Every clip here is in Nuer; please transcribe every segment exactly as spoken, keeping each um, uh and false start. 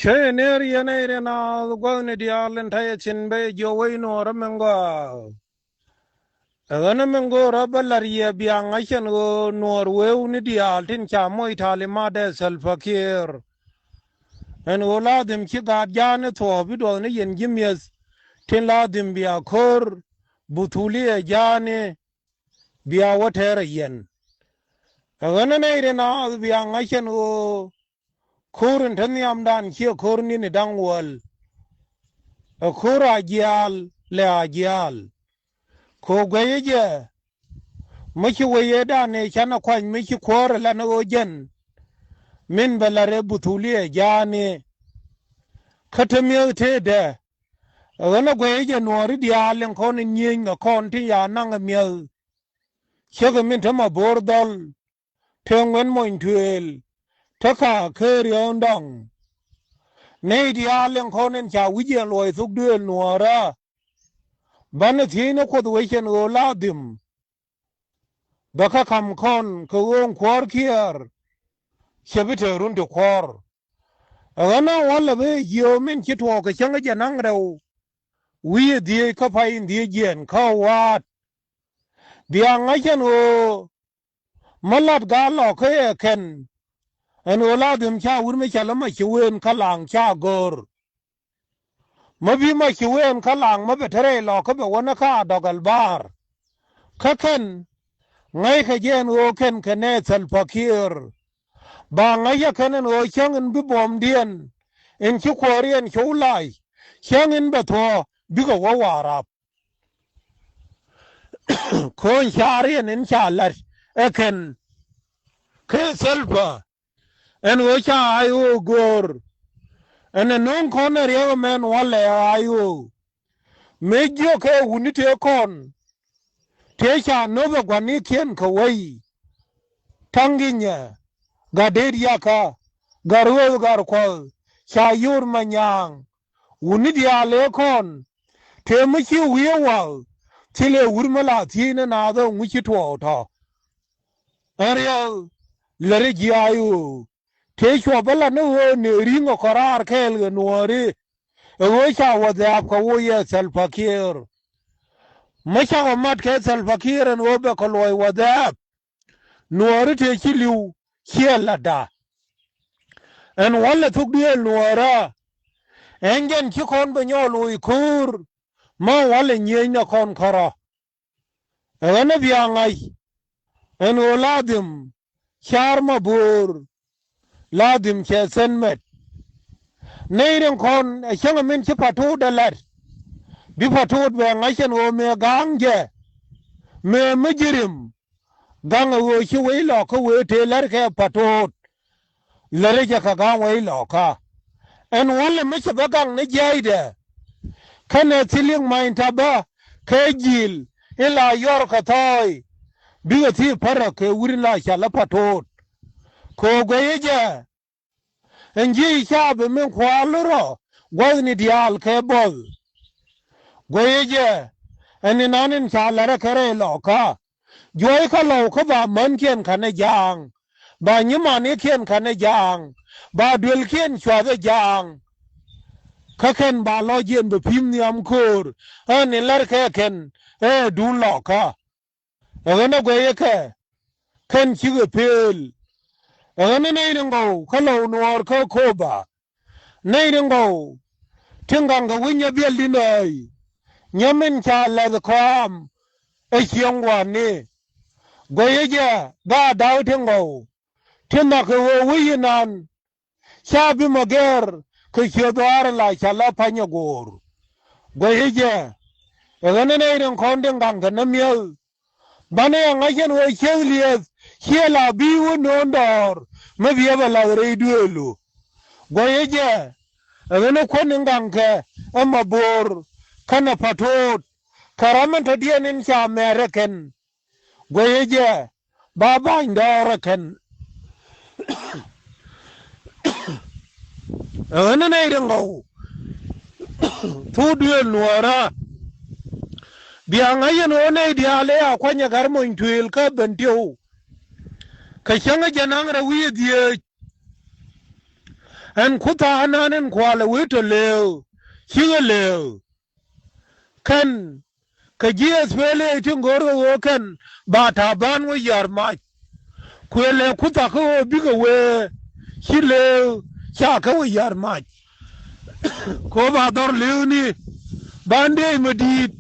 Te ner yɛn ɛ ri naath gua̱thni diaal in ta̱yɛ thi̱n bɛ jiɔ wec nuɔɔr ɛmɛ ŋɔaa. Ɛ ɣän ɛmɛ ŋo̱o̱r ɛ bä la̱r yɛ biaŋ ŋa̱cän ɣöö nuɔɔr wëëu ni diaal tin ca moc talimat ɛ Salva Kiir. Ɛn ɣöö la dhim ci gaat ja̱a̱n ni thuɔ̱ɔ̱p bi duɔth ni yɛn ji̱ mi̱eth tin la dhim bia ko̱r buthuliɛ ja̱a̱ni bia wä tɛɛr ɛ yɛn. Ɛ ɣän ɛ nɛy ri naath biaŋ ŋa̱cän ɣöö ko̱r in te nhiamdan ciɛ ko̱r ni̱ni da̱ŋ wäl. Ɛ ko̱r a jiaal lɛ a jiaal. Ko̱ guɛyä jɛ mi ci wëy ëëdan ëë canɛ kuany mi ci kuäär ɛ lan ɣöö jɛn min bɛ la̱r ɛ buthuliɛ ja̱a̱ni. Kä te mi̱eth tëëdɛ ɛ ɣän ɛ guɛyä jɛ nuɔɔri diaal in kɔn in nyieny kɛ kɔn tin ya naŋ ɛ mi̱eth. Ciekɛ min te ma bo̱o̱r dhɔl te ŋuɛn mony tuëël te ka ker yɔ̱ɔ̱ŋ dɔ̱ŋ. Nɛy diaal in kɔn in ca wi̱c yɛn luɔc thok duëël nuɔɔrä. Banɛ thiec ni Kuoth wecɛn ɣöö la dhim bɛ kä ka̱m kɔn kɛ ɣöö kuɔ̱ɔ̱r Kiir cɛ bi te run ti kuɔ̱ɔ̱r. Ɛ ɣän a wä lɛ bi jiöö min ci tuɔɔk kɛ cäŋ jɛ naŋ rɛw wi̱i̱ dhieec kä pay in dhieec jiɛn kä wa̱a̱t. Bia ŋa̱cän ɣöö mi lat gaa lɔkä ɛ kɛn ɛn ɣöö la dhim ca wi̱r mi cɛ lä ma ci ween kä laŋ ca go̱o̱r. Mi bi ma ci ween kä laŋ mi bɛ te rɛy lɔkä bɛ wänä kä a dɔk ɛl ba̱a̱r. Kä kɛn ŋäckɛ jɛ ɛn ɣöö kɛn kɛ nɛy Salva Kiir. Ba ŋäcä kɛn ɛn ɣöö cäŋ in bi buɔ̱mdiɛn in ci kuääriɛn cɔw lac cäŋ in bɛ thuɔ̱ɔ̱ bikɛ wä Warap. Ko̱ny ca̱riɛn in ca la̱t ɛ kɛn kɛ Salva ɛn ɣöö ca I O go̱o̱r. Ɛn ɛ no̱o̱ŋ kɔn ɛ riɛk ɛmɛn walɛ I O. Mëë jiökɛ wuni tëë kɔn tëë ca nöp ɛ gua̱nikiɛn kɛ wei. Ta̱ŋ ginyɛ, Gat Deet Yakä, Gat Ruëëth, Gat Kuɔth, ca yor ma nyaaŋ. Wuni diaal ëë kɔn tëë mi ci wi̱i̱ wa̱a̱ thilɛ wur mi la thiec ni naath ɛ ŋuci tuɔɔk tɔ̱. Ɛn riɛk lät jiaac ɣöö tëë cuɔ bä lat ni ɣöö nëë ri̱ŋ ɛ kɔn raar kɛɛl kɛ nuɔɔri. Ɛ ɣöö ca wä dhɛ̈ɛ̈p kɛ woc ɛ Salva Kiir. Mi cakɔ mat kɛ Salva Kiir ɛn ɣöö bɛ kɛ luɔc wä dhɛ̈ɛ̈p. Nuɔɔri tëë ci li̱w ciɛ la̱tda. Ɛn walɛ thuk duëël nuɔɔrä. Ɛn jɛn ci kɔn bɛ nyɔɔl woc ko̱o̱r. Ma walɛ nyieenä kɔn kärɔ̱. Ɛ ɣän ɛ bia ŋa̱c ɛn ɣöö la dhim ca̱r ma bo̱o̱r. La dhim cɛ thɛn mɛt. Nɛy riŋ kɔn ɛ cäŋ ɛ min ci Patot ɛ la̱t. Bi Patot bɛ ŋa̱c ɛn ɣöö mëë ga̱a̱ŋ jɛ mëë mi ji̱ rim. Ga̱ŋ ɛ ɣöö ci wec lɔkä wëë tëë la̱rkɛ Patot. Lät rɛcä kɛ ga̱a̱ŋ wec lɔkä. Ɛn wälɛ mi cɛ bä gaŋ ni jiɛcdɛ. Kɛnɛ thiliŋ ma̱ny ta̱bä kɛ ji̱l in la yɔr kɛ thɔɔy. Bikɛ thi̱i̱ pärä kɛ wur in la cä lä Patot. Kɛ ɣöö guɛyä jɛ. Ɛn ji̱ ca bi min kua̱r lurɔ gua̱thni diaal kɛ buɔth. Guɛyä jɛ. Ɛn inan in ca lärä kɛ rɛy lɔkä. Juɔ̱ɔ̱c kä lɔw kä ba mänkiɛn ka̱n ɛ ja̱a̱ŋ. Ba nyimanikiɛn ka̱n ɛ ja̱a̱ŋ. Ba duelkiɛn cuath ɛ ja̱a̱ŋ. Kä kɛn ba lɔcdiɛn bɛ pi̱m nhiam köör. Ɣän in lär kɛ kɛn ɛ duun lɔkä. Ɛ ɣän ɛ guɛyä kɛ kɛn cikɛ pëël. Ɛ ɣän ɛ nɛy ni ŋɔw kä lɔw nuɔɔr kä Koba. Nɛy ti ŋɔw ti ŋa̱ŋ kɛ wi̱c nyɛ biɛl ti nɛɛy. Nyɛ min ca lɛth kɔam ɛ cieŋ gua̱a̱rni. Guɛyä jɛ ba da̱w ti ŋɔw ti nhɔk kɛ ɣöö wi̱c inan. Ca bi mɔ gɛr kɛ ciöt dhɔaar in la ca la pa̱ny ɛ go̱o̱r. Guɛyä jɛ ɛ ɣän ɛ nɛy ti kɔn ti ŋa̱ŋ kɛ nä mi̱eth. Banɛ ɛ ŋa̱c ɛn ɣöö cieth liɛth ciɛ la bi̱i̱ wä nööŋ dɔɔr mi biɛ bɛ lath rɛy duëëlu. Guɔyä jɛ ɛ ɣän ɛ kuäär ni ŋa̱ŋkɛ ɛ ma bo̱o̱r kɛnɛ Patot kɛ ram ɛn tɔ̱diɛn in ca mɛɛt ɛ kɛn. Guɔyä jɛ ba ba̱ny dɔɔr ɛ kɛn. Ɛ ɣän ɛ nɛy ti ŋɔw thuk duëël nuɔɔrä. Bia ŋa̱c ɛn ɣöö nɛy diaal ëë a kuany ɛ Gat Mony Tuëël kä Bentiu. Kɛ cäŋ ɛ jɛ naŋ rɛw wi̱i̱ dhieec. Ɛn kuth a ɛn an ɛn kualɛ wee tɔ lëëw, cikɛ lëëw. Kɛn kɛ ji̱ S P L A ti ŋo̱o̱r kɛ ɣöö kɛn ba Taban wä yär mac. Kuëlɛ kuth a kä ɣöö bikɛ wee ci lëëw ca kɛ wä yär mac. Kɛ ɣöö ba dhɔr lëëwni ban dee mɛ di̱i̱t.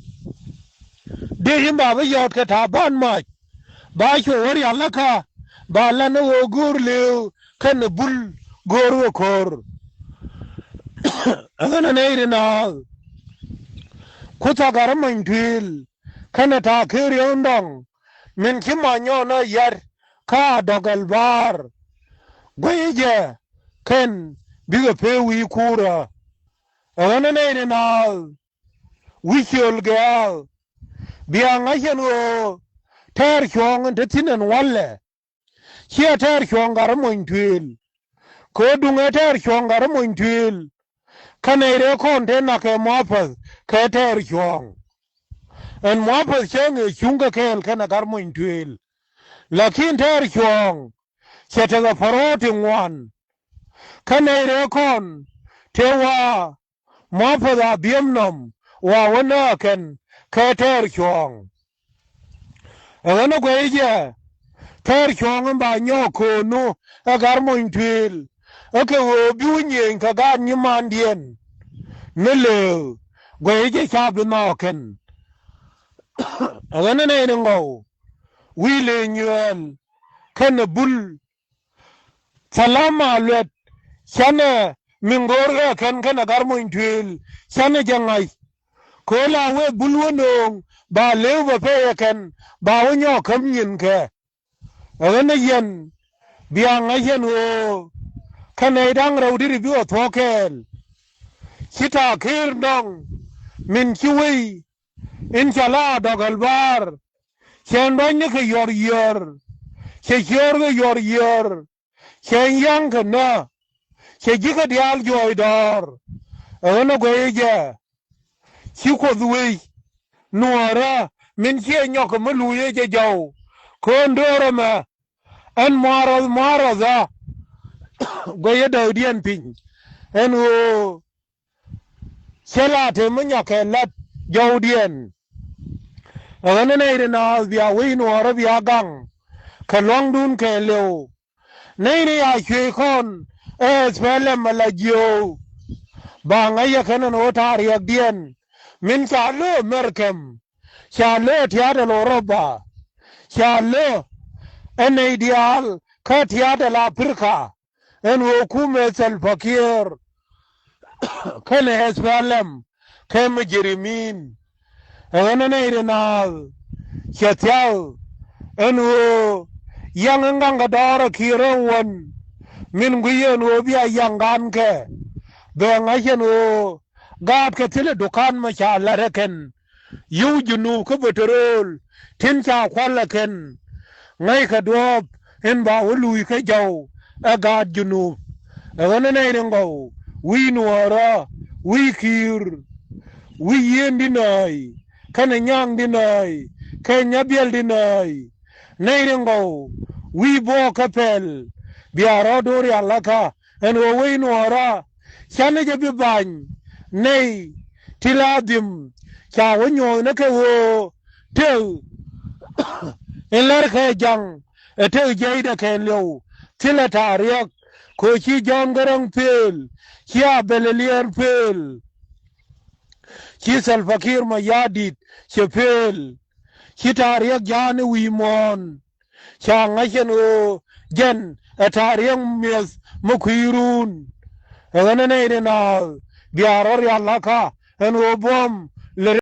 Dee in ba bä yɔ̱ɔ̱t kɛ Taban mac. Ba cuɛ wä rial läkä ba lan ɛ ɣöö go̱o̱r lëëw kɛnɛ Bul go̱o̱r wä ko̱r. Ɛ ɣän ɛ nɛy ri naath. Kuth a Gat Mony Tuil kɛnɛ Ta̱a̱ Ker Riek Ndɔŋ min ci ma nyɔn ɛ yat kä Adɔk Ɛlba̱a̱r. Guɛcä jɛ kɛn bikɛ pee wi̱i̱ kuurä. Ɛ ɣän ɛ nɛy ri naath. Wi̱c ciöl gɛ̈ɛ̈l. Bia ŋa̱c ɛn ɣöö tɛɛr cuɔ̱ɔ̱ŋ in te thi̱n ɛn wa̱lɛ. Ciɛ tɛɛr cuɔ̱ɔ̱ŋ Gat Mony Tuil. Kɛ ɣöö duŋ ɛ tɛɛr cuɔ̱ɔ̱ŋ Gat Mony Tuil. Kä nɛy rɛɛ kɔn te nak kɛ muapäth kɛ tɛɛr cuɔ̱ɔ̱ŋ. Ɛn muapäth cä ŋëë cuŋ kɛ kɛɛl kɛnɛ Gat Mony Tuil. Lakin tɛɛr cuɔ̱ɔ̱ŋ cɛ tekɛ pärɔɔk ti ŋuan. Kä nɛy rɛɛ kɔn te wa muapäth a biɛm nɔm wa wä nääk kɛn kɛ tɛɛr cuɔ̱ɔ̱ŋ. Ɛ ɣän ɛ guɛy jɛ tɛɛr cuɔ̱ɔ̱ŋ in ba nyɔɔk köönu ɛ Gat Mony Tuil. Ɛ kɛ ɣöö bi wä nyiëëny kɛ gaat nyimandiɛn. Ni lëëk guɛy jɛ ca bi nhɔɔk kɛn. Ɛ ɣän ɛ nɛy ni ŋɔw wi̱i̱ lëë nyuɛɛl kɛnɛ Bul. Thalam a luɛt canɛ mi ŋo̱o̱r ɣä kɛn kɛnɛ Gat Mony Tuil canɛ jɛ ŋa̱c. Kɛ ɣöö la wee Bul wä nööŋ ba lëëw bɛ pɛyɛ kɛn ba wä nyɔɔk käm nyinkɛ. Ɛ ɣän ɛ yɛn bia ŋa̱c yɛn ɣöö kɛnɛ i̱ da̱ŋ rɛw diri bikɛ thuɔ̱k kɛɛl. Ci Ta̱a̱ Ker Ndɔŋ min ci wei in ca la Adɔk Ɛlba̱a̱r. Cɛ ɛn duanyni kɛ yɔr yiër. Cɛ ciöör kɛ yɔr yiër. Cɛ ɛn ya̱ŋ kɛ nä. Cɛ ji̱ kɛ diaal juɔ̱ɔ̱c dɔ̱ɔ̱r. Ɛ ɣän ɛ guɛy jɛ ci Kuoth wec nuɔɔrä min ciɛ nyɔk kɛ mi luuc ɛ jɛ jɔw. Köön do̱r ɛmɛ ɛn muaarɔth muaarɔthä. Guɛy ɛ dääkdiɛn piny ɛn ɣöö cä la te mi nyɔk kɛ la̱t jɔwdiɛn. Ɛ ɣän ɛ nɛy ri naath bia wec nuɔɔrä bia gaŋ kɛ lua̱ŋdun kɛɛliw. Nɛy ni ya cuëëc kɔn ɛ S P L M ala jiööw. Ba ŋa̱c yɛ kɛn ɛn ɣöö ta̱a̱ riɛkdiɛn min ca lo̱ Mɛrkɛm, ca lo̱ tia̱a̱t ɛl Ɣurɔba, ca lo̱ ɛ nɛy diaal kä tia̱a̱t ɛl Aprika. Ɛn ɣöö kumɛ Salva Kiir kɛnɛ S P L M kɛ mujrimin. Ɛ ɣän ɛ nɛy ri naath cɛ thia̱a̱k ɛn ɣöö yaŋ in gaŋkɛ dɔɔr ɛ Kiir ɛ wän min gui̱c ɛn ɣöö bia yaŋ gankɛ. Bɛ ŋa̱c ɛn ɣöö gaatkɛ thilɛ dukan mɛ ca la̱t ɛ kɛn. Yio̱w Junub kä bätärööl tin ca kual ɛ kɛn. Ŋäckɛ duɔ̱ɔ̱p in ba wä luuc kä jɔw ɛ gaat Junub. Ɛ ɣän ɛ nɛy ri ŋɔw wi̱i̱ nuɔɔrä wi̱i̱ Kiir wi̱i̱ yiëëndi nääy kɛnɛ nyaŋdi nääy kɛ nyabiɛldi nääy. Nɛy ri ŋɔw wi̱i̱ buɔɔk kä pɛl bia rɔɔdu rial läkä. Ɛn ɣöö wec nuɔɔrä canɛ jɛ bi ba̱ny nɛy ti la dhim ca wä nyuɔ̱thni kɛ ɣöö tëë in lärkɛ ja̱ŋ ɛ tëë jiɛcdɛ kɛɛliw. Thilɛ ta̱a̱ riɛk kɛ ɣöö ci Jɔ̱ɔ̱n Gäräŋ pëël, ci Abɛl Liɛɛr pëël, ci Salva Kiir Mayardit cɛ pëël, ci ta̱a̱ riɛk ja̱a̱ni wi̱i̱ muɔ̱ɔ̱n. Ca ŋa̱c ɛn ɣöö jɛn ɛ ta̱a̱ riɛk mi̱eth mi kui̱run. Ɛ ɣän ɛ nɛy ri naath bia rɔ rial läkä ɛn ɣöö buɔ̱m lɛ